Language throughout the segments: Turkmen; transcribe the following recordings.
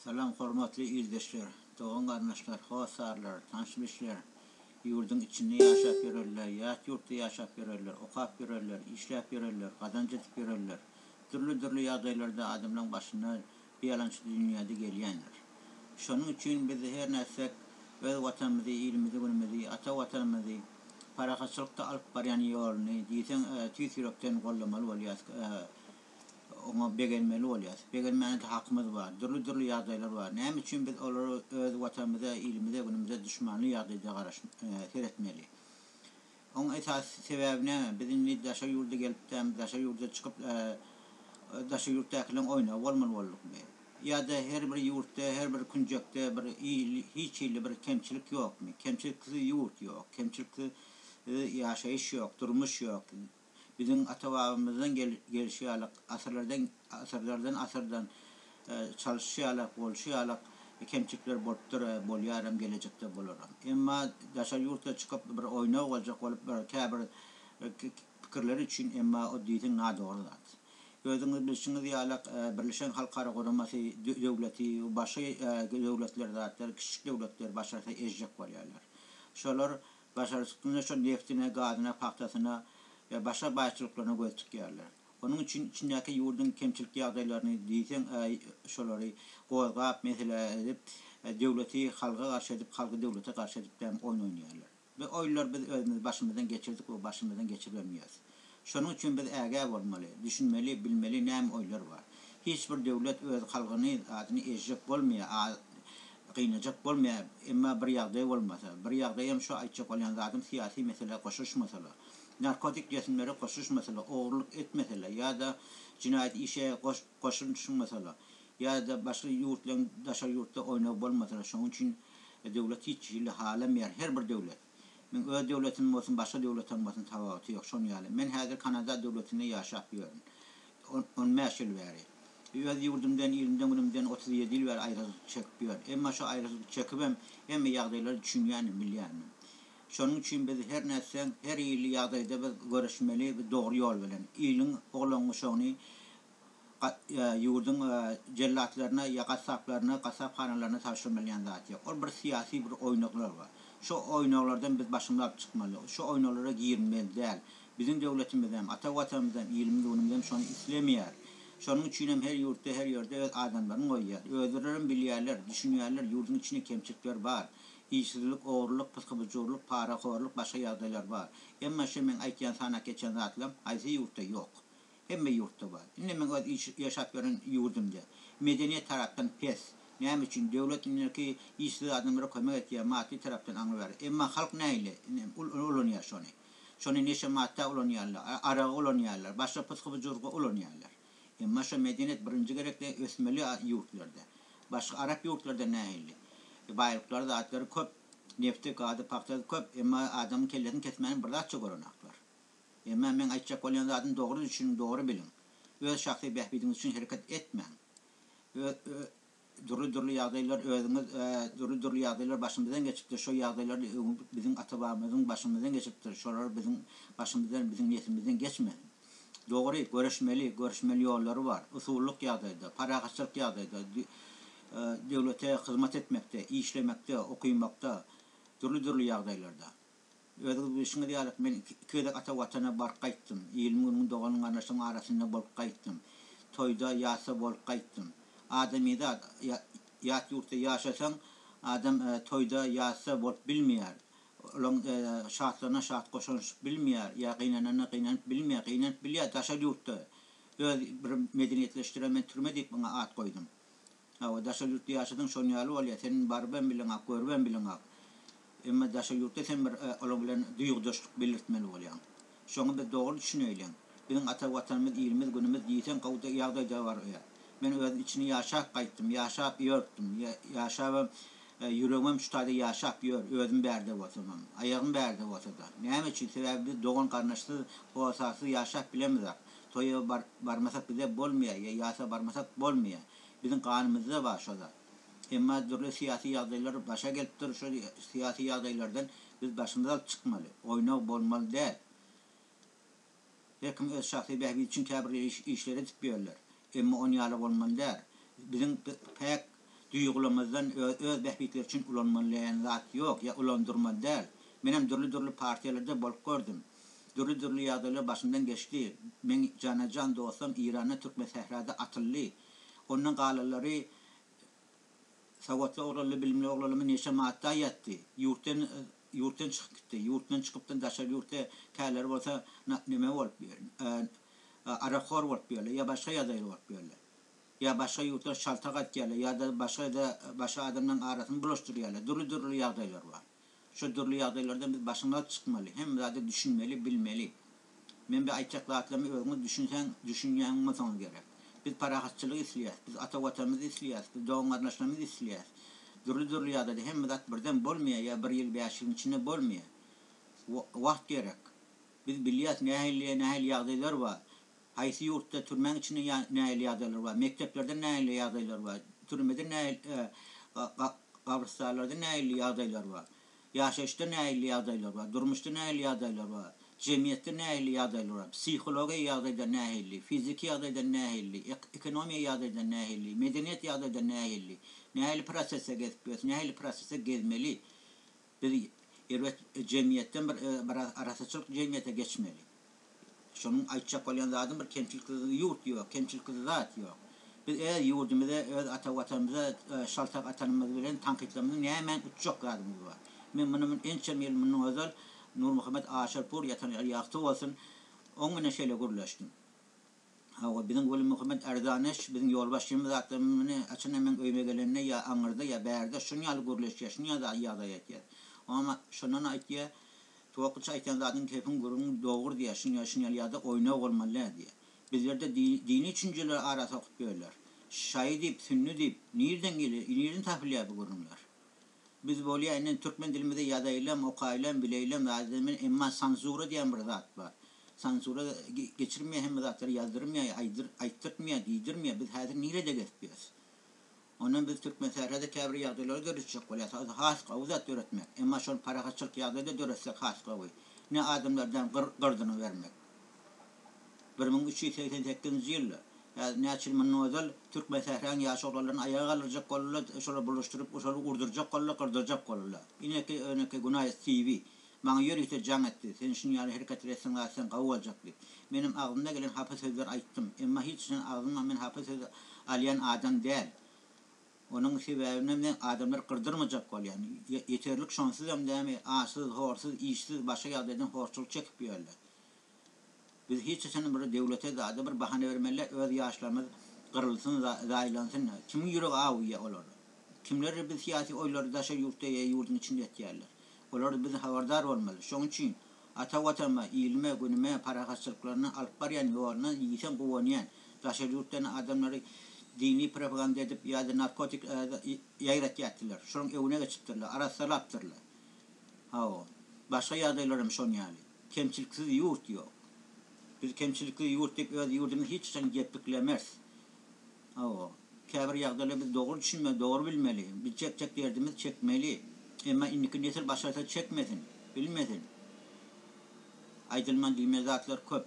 Salam hormatly ildeşler, dogan garyndaşlar, hossarlar, tanyş-bilişler, ýurduň içinde ýaşap ýörenler, ýat ýurtda ýaşap ýörenler, okap ýörenler, işläp ýörenler, gazanç edip ýörenler, dürli-dürli ýagdaýlarda adamlaň başyna bu ýalançy dünýäde gelýändir. Şonuň üçin biz her nätsek öz watanymyzy, ilimizi, günümizi, ata watanymyzy parahatçylykda alyp barýan ýoluny diýseň tüýs ýürekden goldamaly bolýas. Oňa begenmeli bolýas. Begenmäne-de hakymyz bar. Dürli-dürli ýagdaýlar bar. Näme üçin biz olara öz Watanymyza, ilimize, günümize duşmanly ýagdaýda garaş seretmeli? Oň esasy sebäbi näme? Biz indi daşary ýurda gelipdämi, daşary ýurda çykyp, daşary ýurtdakylaryň oýnagy bolmaly boldukmy? Ýa-da her bir ýurtda, her bir künjekde bir hiç hili bir kemçilik ýokmy? Kemçiliksiz ýurt ýok, kemçiliksiz ýaşaýyş ýok, durmuş ýok. Biziň ata-babamyzdan gelşi ýaly, asyrlardan asyrlardan asyrdan çalyşy ýaly, bolşy ýaly kemçilikler bolupdyr, bolýaram, gelejekde bolaram. Emma daşary ýurtda çykyp bir oýnag boljak bolup bir käbir pikirler üçin emma o diýseň nadogry zat. Özüňiz bilşiňiz ýaly Birleşen Halkara Guramasy döwleti başga döwletler zatlar kiçijik döwletler başarsa ezjek bolýarlar. Şolar Başarysynda şol neftine, gazyna, pagtasyna we başga baýçylyklaryna göz tikýärler. Onuň üçin içindäki ýurduň kemçilik ýagdaýlaryny diýseň şolary gozgap, mesele edip, döwleti halka garşy edip, halky döwlete garşy edip däm oýun oýnaýarlar. Bu oýunlary biz özümiz başymyzdan geçirdik we başymyzdan geçiribem ýörüs. Şonuň üçin biz ägä bolmaly, düşünmeli, bilmeli näme oýlar bar. Hiç bir döwlet öz halkyny, zadyny ezjek bolmaýar, gynajak bolmaýar, emma bir ýagdaý bolmasa, bir ýagdaýam şu aýtjak bolýan zadym syýasy meselä goşulyşmasalar, narkotik jesimlere goşulyşmasalar, ogurlyk etmeseler ýa-da jenaýat işe goşulyşmasalar ýa-da başga ýurtlaryň daşary ýurtda oýnagy bolmasalar şonuň üçin döwlet hiç hili halamaýar her bir döwlet. Meň öz döwletim bolsun başga döwletem bolsun tapawuty ýok şon ýaly. Men häzir Kanada döwletinde ýaşap ýörün. 15 ýyl bäri. Öz ýurdumdan, ilimden, günümden 37 ýyl bäri aýralyk çekip ýörün. Emma şo aýralyk çekibem hemme ýagdaýlary düşünýänim, bilýänim. Şonuň üçin biz her nätseň, her hili ýagdaýda biz göreşmeli biz dogry ýol bilen. Iliň oglan-uşagyny ýurduň jellatlaryna ýa gassaplaryna, gassaphanalaryna tabşyrylýan zat ýok. Ol bir syýasy bir oýnaklar bar. Şo oýnaklardan biz başymyzy alyp çykmaly. Şo oýnaklara girilmeli däl. Biziň döwletimizem, ata Watanymyzam, ilimiz-günümizem şony islemeýär. Şonuň üçinem her ýurtda, her ýerde öz adamlaryny goýýar. Özlerem bilýärler, düşünýärler, ýurduň içinde kemçilikler bar. Işsizlik, ogurlyk, pysky-pyjurlyk, parahorluk, başga ýagdaýlar bar. Emma şo meň aýtýan sanap geçen zatlam haýsy ýurtda ýok. Hemme ýurtda bar. Indi meň öz iş ýaşap ýören ýurdumda. Medeniýet tarapdan pes. Näme üçin? Döwlet indiki işsiz adamlara kömek etýär, maddy tarapdan aňry bäri. Emma halk nähili ulanýar şony? Şony neşe madda ulanýarlar, aragy ulanýarlar, başga pysgy-pyjurgy ulanýarlar. Emma şo medeniýet birinji gezekde ösmeli ýurtlarda. Başga arap ýurtlarda nähili? Baýlyklary zatlary köp, nefti, gazy, pagtasy köp, emma adamyň kellesini kesmäni bir zatça görenaklar. Emma meň aýtjak bolýan zadym dogry düşüniň dogry biliň. Öz şahsy bähbidiňiz üçin hereket etmäň. Öz dürli dürli ýagdaýlar özüňiz dürli dürli ýagdaýlar başymyzdan geçipdir şo ýagdaýlar biziň ata babamyzyň başymyzdan geçipdir şolar biziň başymyzdan biziň neslimizden geçmesin. Dogry göreşmeli görüşmeli ýollary bar usullyk ýagdaýda parahatçylyk ýagdaýda döwlete hyzmat etmekde işlemekde okymakda dürli dürli ýagdaýlarda. Özüňiz bilşiňiz ýaly, men iki gezek ata Watana baryp gaýtdym. Ilim-günüň, dogan-garyndaşlaryň arasynda bolup gaýtdym. Toýda, ýasda bolup gaýtdym. Adamyzat, ýat ýurtda ýaşasaň, adam toýda, ýasda bolup bilmeýär. Olaň şatlygyna şat goşulyşyp bilmeýär, ýa gynananyna gynanyp bilmeýär. Gynanyp bilýär daşary ýurtda. Öz bir medeniýetleşdiren men türme diýip muňa at goýdum. Hawa, daşary ýurtda ýaşasaň şon ýaly bolýar, sen barybam bileňok, görübem bileňok. Emma daşary ýurtda sen bir olar bilen duýgudaşlyk bildirtmeli bolýaň. Şoňa biz dogry düşüneýliň. Biziň ata Watanymyz, ilimiz, günümiz diýseň gowy ýagdaýda barýar. Men öz içini ýaşap gaýtdym, ýaşap ýörtdüm. Ýaşabam, ýüregimem şu taýda ýaşap ýör, özüm bärde bolsamam, aýagym bärde bolsa-da. Näme üçin? Sebäbi biz dogan-garyndaşsyz, hossarsyz ýaşap bilemizok. Toýa barmasak bize bolmaýar, ýa ýasa barmasak bolmaýar. Biziň ganymyzda bar şo zat. Emma dürli syýasy ýagdaýlar başa gelip dur, şo syýasy ýagdaýlardan biz başymyzy alyp çykmaly. Oýnag bolmaly däl. Her kim öz şahsy bähbidi üçin käbir işleri edip ýörler. Emma on ýaly bolmaly däl. Biziň päk. Duýgularymyzdan öz bähbitleri üçin ulanmaly diýen zat ýok ýa ulandyrmaly däl. Menem dürli-dürli partiýalarda bolup gördüm. Dürli-dürli ýagdaýlar başymdan geçdi. Meň jana-jan dostum Iranda Türkmensährada atyldy. Ondan galanlary sowatly oglanly, bilimli oglanlymy neçe madda ýatdy. Ýurtdan ýurtdan çykyp gitdi. Ýurtdan çykypdan daşary ýurtda käleri bolsa neme bolup arakhor bolup ýörler ýa başga ýagdaýly bolup ýörler. Ýa başga ýurtlar şalta gaýtýarlar ýa-da başga-da başga adamlaryň arasyny bulaşdyrýarlar. Dürli-dürli ýagdaýlar bar. Şo dürli ýagdaýlardan biz başyňy alyp çykmaly. Hemme zada düşünmeli, bilmeli. Men bi aýtjak zatlaryma özüňiz düşünseň, düşünýän bolsaňyz gerek. Biz parahatçylygy isleýäs. Biz ata Watanymyzy isleýäs. Biz dogan-garyndaşlarymyzy isleýäs. Dürli-dürli ýagdaýda hemme zat birden bolmaýar ýa bir ýyl, bäş ýylyň içinde bolmaýar. Wagt gerek. Biz bilýäs nähili, nähili ýagdaýlar bar. Haýsy ýurtda türmäň içinde nähili ýagdaýlar bar, mekdeplerde nähili ýagdaýlar bar, türmede nähili, gabrystanlarda nähili ýagdaýlar bar, ýaşaýyşda nähili ýagdaýlar bar, durmuşda nähili ýagdaýlar bar, jemgyýetde nähili ýagdaýlar bar, psihologiýa ýagdaýda nähili, fiziki ýagdaýda nähili, ekonomiýa ýagdaýda nähili, medeniýet ýagdaýda nähili, nähili prosese gezip ýörüs, nähili prosese gezmeli. Biz erbet jemgyýetden bir biraz arassaçylyk jemgyýete geçmeli. Şonuň aýtjak bolýan zadym bir kemçiliksiz ýurt ýok, kemçiliksiz zat ýok. Biz öz ýurdumyza, öz ata Watanymyza şaltak atanymyz bilen tankytlamyzyň nämäň utjak zadymyz bar. Men muny ençeme ýyl mundan ozal Nurmuhammet Aşyrpur ýatan ýeri ýagty bolsun, oň bilen şeýle gürleşdim. Hawa, biziň Welimuhammet Ärdaneş, biziň ýolbaşçymyz zatlar muny haçanda meň öýüme gelende ýa aňyrda ýa bärde şuny ýaly gürleşýär, şuny ýaly ýagdaý aýtýar. Oňam şondan aýtýar, Towakgyç aýtýan zadyň gepiň gürrüňiň dogry diýýär, şuny ýaly şuny ýaly ýagdaý oýnag bolmaly däl diýýär. Bizlerde dini düşünjeleri ara sokup ýörler. Şaýy diýip, sünni diýip, nirden gelýär, nirden tapylýar bu gürrüňler? Biz bolýa indi türkmen dilimizde ýazaýylam, okaýylam, bileýlem zat edemeli, emma sanzura diýen bir zat bar. Sanzura geçirmeýär hemme zatlary ýazdyrmaýar, aýdyr, aýtdyrtmaýar, diýdirmeýär. Biz häzir nirede gezip ýörüs? Ondan biz Türkmensährada käbir ýagdaýlary döretjek bolýas. Has gowy zat döretmek. Emma şony parahatçylyk ýagdaýda döretsek has gowy. Ne adamlardan gyr, gyrdyny bermek. 1388-nji ýylda, ýa näçe ýyl mundan ozal Türkmensähraň ýaş oglanlaryny aýaga galdyrjak boldular, şolary bulaşdyryp, şolary urdurjak boldular, gyrdyrjak boldular. Ineki, öneki Günaýew TV maňa ýörite jaň etdi, sen şuny ýaly hereketler etseň zat sen gowy boljak diýip. Menem agzymda gelen hapa sözleri aýtdym. Emma hiç haçan agzyma men hapa söz alýan adam däl. Onuň sebäbinem men adamlary gyrdyrmajak bolýan. Ýeterlik şonsuzam dämi, açsyz, horsuz, işsiz, başga ýagdaýdan horçulyk çekip ýörler. Biz hiç haçan bir döwlete zada bir bahana bermeli öz ýaşlarymyz gyrylsyn zaýalansyn kimiň ýüregi awuýa olara kimler biz syýasy oýlary daşary ýurtda ýa ýurduň içinde etýärler olar biz habardar bolmaly şoň üçin ata watanyma ilime günüme parahatçylyklaryna alyp barýan ýoluna diýseň guwanýan daşary ýurtdan adamlary dini propaganda edip ýa-da narkotik ýaýratýardylar şolaň öňüne geçipdirler arassalapdyrlar hawa başga ýagdaýlaram şon ýaly. Kemçiliksiz ýurt ýok. Biz kemçilikli ýurt diýip öz ýurdumyzy hiç haçan gepiklemeris. Hawa, käbir ýagdaýlara biz dogry düşünmeli, dogry bilmeli. Biz çekjek derdimizi çekmeli. Emma indiki nesil başarsa çekmesin, bilmesin. Aýdylman diýmeli zatlar köp.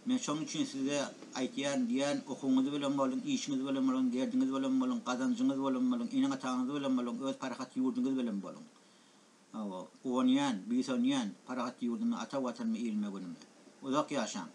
Men şonuň üçin size aýtýaryn, diýýärin, okuwyňyz bilen boluň, işiňiz bilen boluň, derdiňiz bilen boluň, gazanjyňyz bilen boluň, eneň-ataňyz bilen boluň, öz parahat ýurduňyz bilen boluň. Hawa, guwanýan, buýsanýan parahat ýurduma, ata Watanyma, ilime-günüme. Uzak ýaşaň!